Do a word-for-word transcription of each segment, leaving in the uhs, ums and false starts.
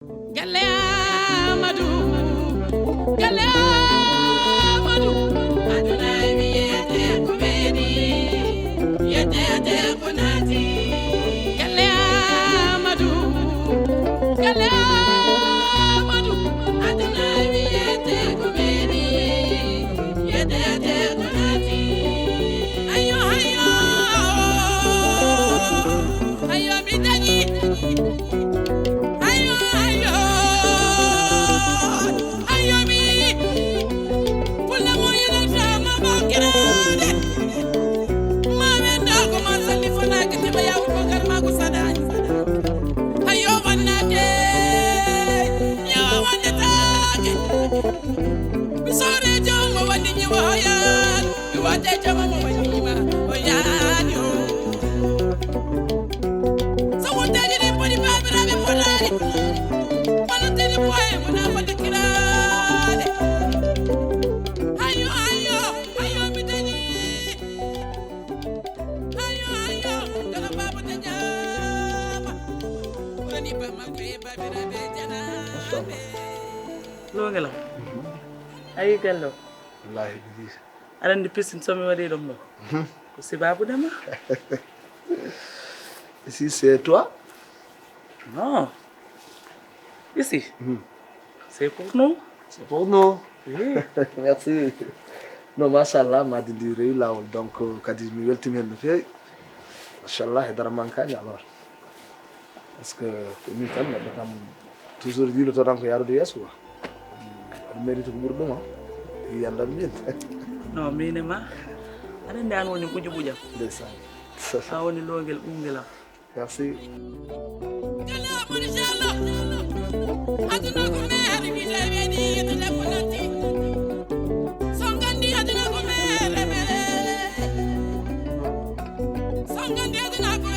Galle Amadou, galle Amadou, aduna mi yete ko ɓeɗi, yete yete ko nati. Galle Amadou, galle Amadou, aduna mi yete ko ɓeɗi, yete yete ko nati. Ayo, ayo, ayo, mi dañi. Ayo, ayo, ayo mi. Fulla mo yinata ma bakirade. Ma wenda ko ma salli fana ke te baya ko gar ma ko sadani. Ayo wannate. Ya wannate. Mi sore jaw mo wandi ni wayan. Mi wate jaw mo wandi ma. O yani o. So wonteeji ɗi poti baabiraaɓe potaani, wonanteeji poye wona fodde kiraade. Ayo, ayo, ayo, mi dañi. Ayo, ayo, kala baaba dañaama. Woni ba makko e baabiraaɓe janaaɓe. Lo ngelam. Ayi gallo. Wallahi, Idrissa. Aɗa anndi piscine so mi waɗi ɗum ɗo. Mhm. Ko sibabude ma. Ici, c'est toi? Non. Ici, mhm, c'est pour nous. C'est pour nous. Oui. Merci. Non, machallah, maadi ndi rewi laawol. Donc, euh, kadi mi weltima heen no feewi. Machallah, e dara mankaani alors. Parce que ko min tan neɗɗo kam toujours yiloto tan ko yarude yeeso quoi. Aɗa mérite ko ɓuri ɗum o yiyandam min. Non, min e ma. Aɗa anndi an woni ɓuƴu ɓuƴam. Ndeysaan. A woni loongel ɓunngel am. Merci. Aduna ko mere mi tawi ni yettude ko natti. Songandi aduna ko mere mere. Songandi aduna ko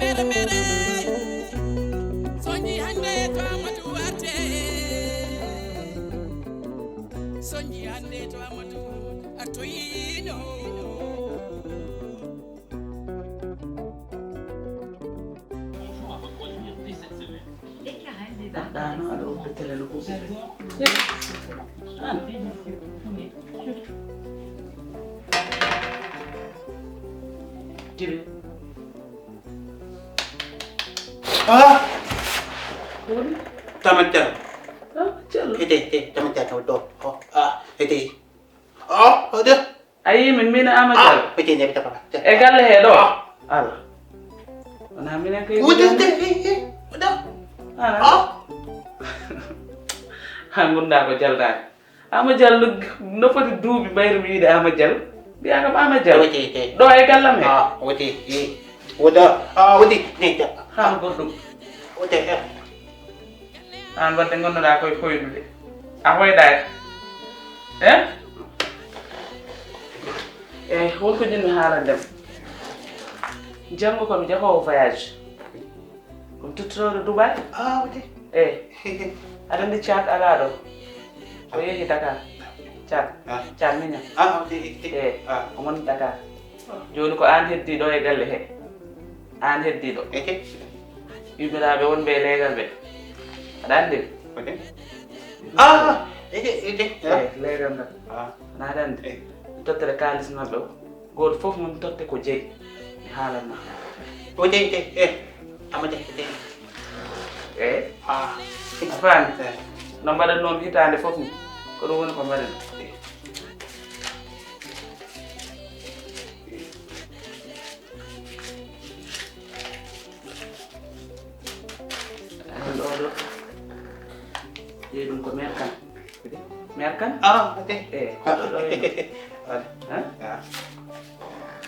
mere mere. Sonji hande to Amadou Warte. Sonji hande to Amadou Artoyino. Ɗano aɗa woppa tele no ɓoɓɓe. Ah! Tama jalo. Tama jalo. Ete, ete, tama jalo, do. Oh, ah, ete. Oh, oh, de. A yii min, min e Ama Diallo. Ah, ete, ne, bita, baba. E galle he ɗo? Ah. Ala. Wona minen kay. Wute, wute, eh, eh, wute. Ala. Ah. Ha, ngurnda ko jalnaani. Ama Diallo, no foti duuɓi mbayru mi yiide Ama Diallo. Mbiya kam Ama Diallo. Wute, wute. Ɗo e gallam he. Ah, wute, eh. Wute, ah, wute, ne, ja. Ha, goɗɗum. Wute, eh. Aan wadde ngonnoɗaa koye hoyɗude. A hoyɗaaki. Eh? Eh, won ko jinmi haalande ma. Janngo ko mi jahoowo voyage. Ko mi tottotooɗo Dubai. Ah, wute. Eh. Aɗa anndi Caat alaa ɗo. O yehi Dakar. Caat. Ah. Caat miñam. Ah, wute, wute. Eh, ah. O woni Dakar. Jooni ko aan heddii ɗo e galle he. Aan heddii ɗo. Eke. Yummiraaɓe wonɓe e leegal ɓe. Aɗa anndi? Eke. Ah, eke, eke. Eh, leegal ngal. Ah. Ana aɗa anndi? Eh. Mi tottere kaalis maɓɓe o. Gooto fof mum totte ko jeyi. Mi haalan ma. O jeyi, jeyi, eh. Ama jeyi, jeyi. Eh? Ah. A faami? Eh. No mbaɗatnoo mi hitaande fof ni. Ko ɗum woni ko mbaɗen. Eh. Ano ɗo ɗo. Ƴeew ɗum ko meer kan. Meer kan? Ah, ok. Eh, ko ɗo ɗo e ɗo. Voilà. Hein? Ah.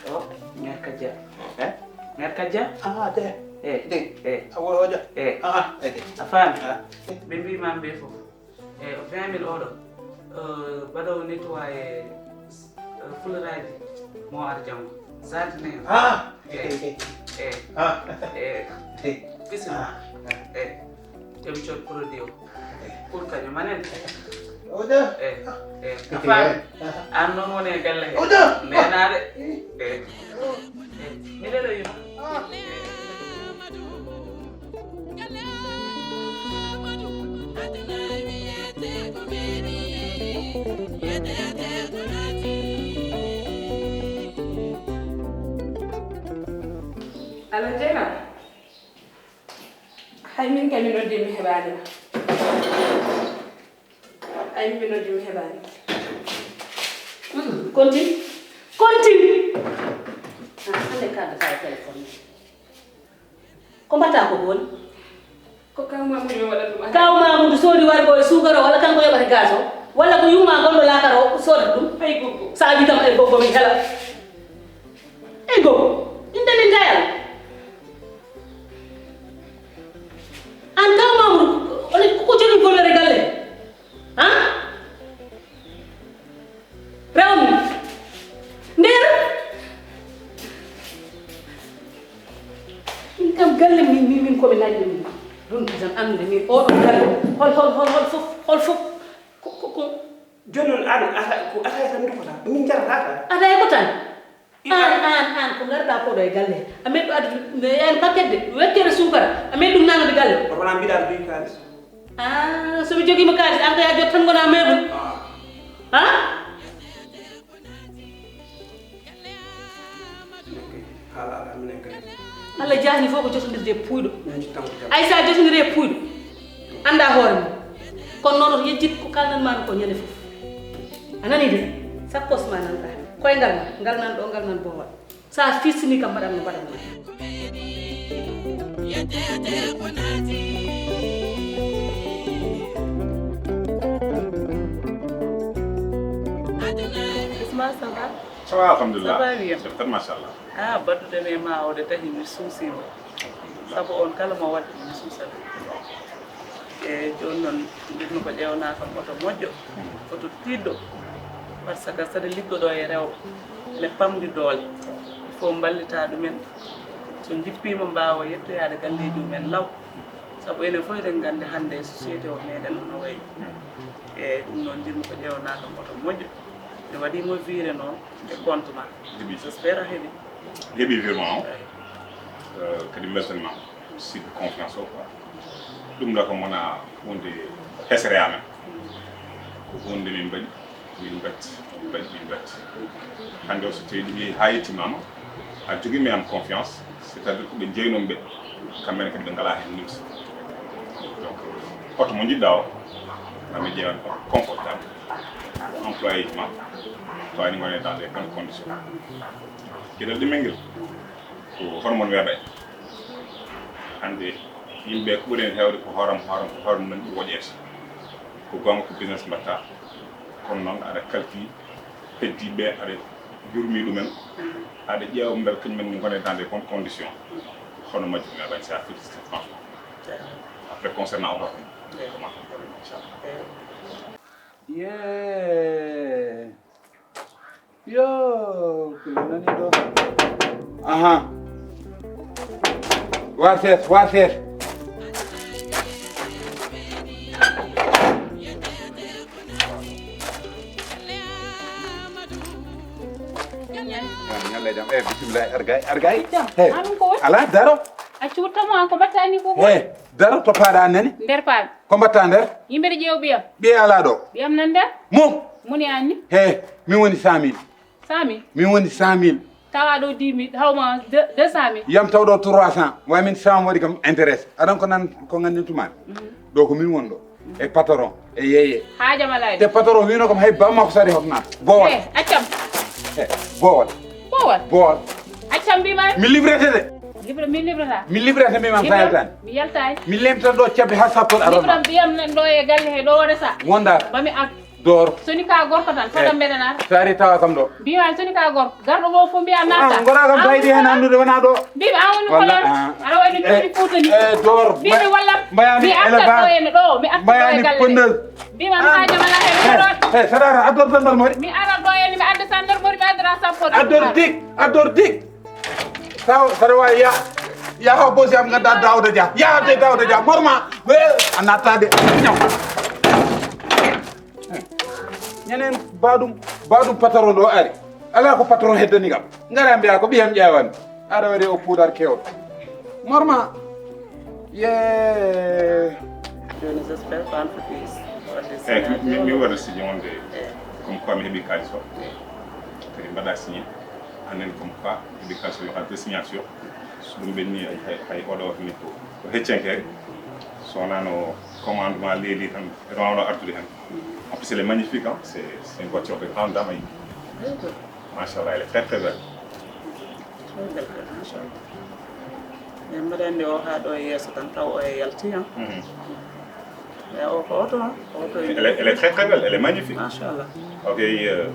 Ɗo, meer ka Dia. Eh? Meer ka Dia? Ah, de. Eh, de. Eh. A wo-, ojo. Eh. Ah, ah, eh, de. A faami? Ah. Ɓe mbii ma mbe fof. E vingt mille oɗo, eh, mbaɗo nettoyé, eh, fularaaji mo ar janngo. Jardin. Ah, eh, eh, eh. Eh, ah, eh, eh, piscine. Ah, ah. Eh, yomi cood produit o. Eh. Pour kañum manen. Oɗo? Eh, eh, a faami? Eh. Aan noon woni e galle he. Oɗo? Neenaade. Eh. Eh, mi lelo yima. Ah. Eh. Galle Amadou, galle Amadou, Ala Jeena, hay min kay mi noddi mi heɓaani ma. Hay min mi noddi mi heɓaani ma. Hmm, kontin. Kontin. Ah, hande ka da fay téléphone. Ko mbatta ko woni? Ko kaw Mamoudou yo waɗan ɗum. Kaw Mamoudou soodi wargo e suukara walla kanko yoɓata gaz o? Walla ko yumma gonɗo laakara o soodata ɗum? Ay goggo. Sa wi kam ay goggo min kala. Ay goggo. Inde min dayal. An kaw Mamoudou, on ko ko jogii gollere galle? Ha? Rewmi. Nder. Min kam galle min, min, min ko mi nañi min. Ɗum tan annde min oɗo galle. Hol, hol, hol, hol fof, hol fof. Ko, ko, ko. Jooni noon an, ata, ko ata e tan ndukata. Min jarata tan. Ata e ko tan? An, an, an, ko ngarɗa ko ɗo e galle. A meɗɗo addu, yani paquet de, weccere suukara. A meɗɗum nanude galle. Kono wona mbiɗa aɗa jogii kaalis. Ah, so mi jogiima kaalis, an ko yaa jot tan ngona meeɓum. Ah. Ha? Haala ala minen kadi. Allah jahni fof ko jotondirde e puuyɗo. Min tan ko jam. Ay sa jotondiri e puuyɗo, annda hoore mum. Kono noon oto yejjit ko kalnan ma ko ñande fof. A nani de? Sakkos ma nanɗa. Koyngal ma, ngal nan ɗo, ngal nan boowal. Sa fistini kam mbaɗan no mbaɗan ma. Isma, ça va? Ça va, alhamdulillah. Ça va bien. C'est très machallah. Ah, baɗɗuɗen e ma o de tahi mi suusima. Sabu on kala mo waɗi mi suusata. E jooni noon, mbinmi ko ƴeewnaa kam oto moƴƴo, oto tiiɗɗo, par ce que saɗa liggoɗo e rewɓe, ene pamɗi doole. Il faut mballita ɗumen. So njippiima, mbaawa yettoyaade galleeji mumen law. Sabu enen fof eɗen nganndi hannde société o meɗen no wayi. E ɗum noon, mbinmi ko ƴeewnaa kam oto moƴƴo. Mi waɗii mo viré noon e compte ma. Heɓi. J'espère a heɓi. Heɓi virement o. Eey. Euh, kadi mbeltanma. Site de confiance o quoi. Ɗum ɗo kam wona huunde hesere amen. Ko huunde min mbaɗi, min mbatti, min mbaɗi, min mbatti. Hannde o so tawi ɗum yehi haa yettimaama, a jogii mi am confiance, c'est-à-dire ko ɓe jeynoomi ɓe, kamɓe ne kadi ɓe ngalaa heen nimsa. Donc, oto mo njiɗɗa o, ma mi ƴeewan oto confortable, employé ji ma, tawa ni ngone dans les bonnes conditions. Geɗal ɗimmel ngel, ko hono mon weeɓay. Hannde yimɓe ko ɓuri heen heewde ko hooram, hooram, ko hooram nan ɗum woƴeede. Ko goonga ko business mbaɗta, kono noon aɗa kalki heddiiɓe, aɗa jurmi ɗumen, aɗa ƴeewa mbele kañum en ngone dans des bonnes conditions. Hono majjum weeɓay, c'est à féliciter franchement. Après concernant oto kam, comment, inchallah. Yee. Yo, ko nani ɗo? Aha. Wases, wases. Ñalle jam. Eh, bismillah, argay, argay. Jam. Hey. Anum ko woni? Ala, daro. A cuuttamo an ko mbattani ko. Hey. Daro to paaɗa nani? Nder paaɗa. Ko mbatta nder? Yimɓe ɗe ƴeew ɓiyam. Ɓiye ala ɗo? Ɓiyam nan nder? Mum? Muni anni? He, mi woni cent mille. Cent mille? Mi woni cent mille. Tawa ɗo dix mille, hawma deux cent mille. Yam taw ɗo trois cents. Way min cent waɗi kam intérêt. Aɗan ko nan ko ngandin tuman. Mhm. Ɗo ko min woni ɗo. E patron, e yeye. Haajam alaa e. Te patron wino kam hay bamma ko sari hotna. Bowal. Eh, accam. Eh, bowal. Bowal? Bowal. Accam mbima. Mi livrete de. Libre, min librata. Mi librata mi mam sayaltan. Mi yaltani. Mi lemtan ɗo cabbi ha sappo aron. Libre mbiyam nan ɗo e galle he ɗo resa. Wonda. Ba mi ak. Dor. Soni ka gorko tan, fadam mbeɗa nata. Sari tawa kam ɗo. Mbima soni ka gorko. Garɗo mo fof mbiya nata. Ah, gora kam taydi hen anndude wona ɗo. Mbimi a woni kolor. Aɗa wayno joni fuutani. Eh, dor. Mbimi walla. Mbayami mi artat ɗo e mi ɗo, mi artat ɗo e galle. Mbima mi haajam ala hen. Eh, eh, saɗa ara, addor sandal mori. Mi arat ɗo e mi adda sandal mori, mi addata sappo. Addor dik, addor dik. Saw, saɗa wawi ya, ya ha bosi am gadda Daouda Dia. Ya de Daouda Dia, morma. Eh, a natta de. Ñaw. Ñanen baɗum, baɗum patron ɗo ari. Ala ko patron heddani kam. Ngara mbiya ko ɓiyam ƴeewami. Aɗa waɗi o poudre kewɗo. Morma. Ye. Jooni j'espère ko entreprise. Eyi, mi, mi waɗa signé wonde comme quoi mi heɓi kalis o. Kadi mbaɗa signé. Anen comme quoi mi heɓi kalis o, yo adda signature. So ɗum ɓenni, hay, hay, hay oɗo hannde ko, ko heccanke. So wonaa no commandement leeli tan, e ɗon wano artude heen. En plus, elle est magnifique, hein. C'est, c'est une voiture de grande dame, hein. Machallah, elle est très, très belle. Très belle, machallah. Eyi, mbeɗa anndi o haa ɗo e yeeso tan, taw o e yalti, hein. Mhm. Eyi, o ko oto, hein. Oto e Elle est, elle est très, très belle, elle est magnifique. Machallah. Ok, euh,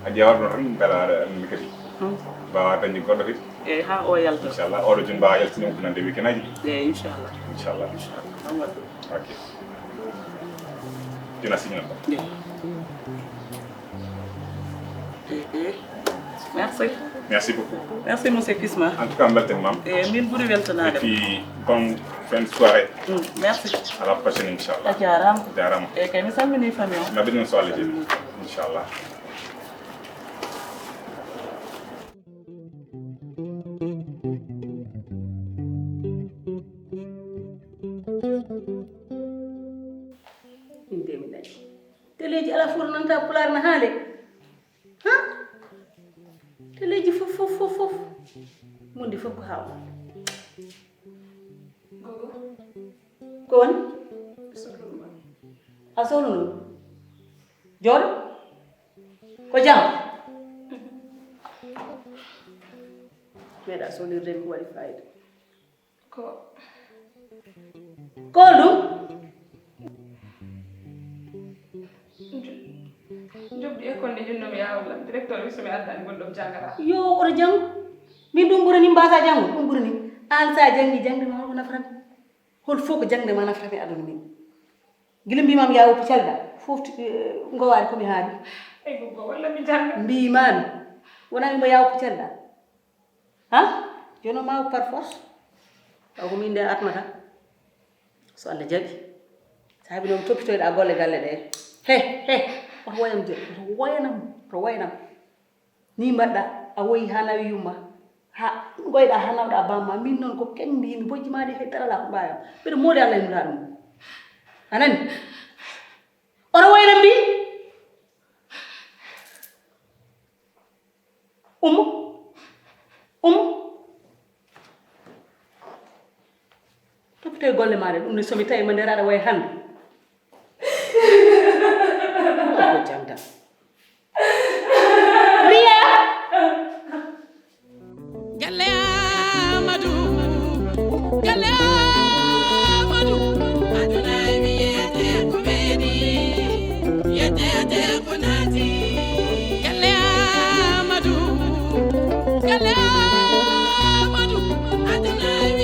a ƴeewat ɗon tan, mbela aɗa anndi kadi. Hmm. Mbaawa dañde goɗɗo kadi. Eyi, haa o yalta. Inchallah, oɗo jun mbaawa yaltinde mo ko nande weekend aji ɗi. Eyi, inchallah. Inchallah. Inchallah. Ɗum waɗi. Ok. Dina signal ba. Eyi. Eyi, eyi. Merci. Merci beaucoup. Merci, monsieur Kisma. En tout cas, mbelten mam. Eyi, min ɓuri weltanaade. Et puis, bonne fin de soirée. Mm, merci. À la prochaine, inchallah. A jaaraama. Jaaraama. Eyi, kay, mi salminii famille o. Mbaɗen so Allah jaɓi. Inchallah. Min de mi nani. Teleeji alaa fof nanta pulaar na haale. Ha? Teleeji fof, fof, fof, fof. Mundi fof ko hawa. Gogo. Ko woni? Sohluno. A sohluno? Jooɗo? Ko jam? Meeɗa sohlirde ko waɗi fayida. Ko. Ko ɗum? Njo-, njoɓdi école ndi junnomi yawon lam. Directeur wi so mi addani goɗɗo mi jangata. Yo, oto jang. Min ɗum ɓurani mbasa jango, ɗum ɓurani. An sa jangi jangde ma ko nafran. Hol fof ko jangde ma nafrata e aduna min. Gila mbimam ya woppu calda, fof ti-, eh, ngowaari ko mi haali. Ay, gogo, walla mi janga. Mbimami, wona wimo ya woppu calda. Ha? Jono ma woppu par force. Taw ko min de atmata. So Allah jaɓi. Saabi noon toppitoyɗa golle galle ɗe. He, he, oto woyanam de, oto woyanam, oto woyanam. Ni mbaɗɗa, a woyi haa nawi yumma, haa ngoyɗa haa nawɗa bamma, min noon ko kañ mbiymi bojji ma ɗi hay dara alaa ko mbaawmi. Mbeɗa mooli Allah e nulaaɗo mum. A nani? Oto woyna mbi. Ummo. Ummo. Toppitoy golle maaɗa, ɗum ne so mi tawi ma nder aɗa wayi hannde. Ko jam tan. Riya! Galle Amadou, galle Amadou, aduna mi yete ko ɓeeni, yete ko naati. Galle Amadou, galle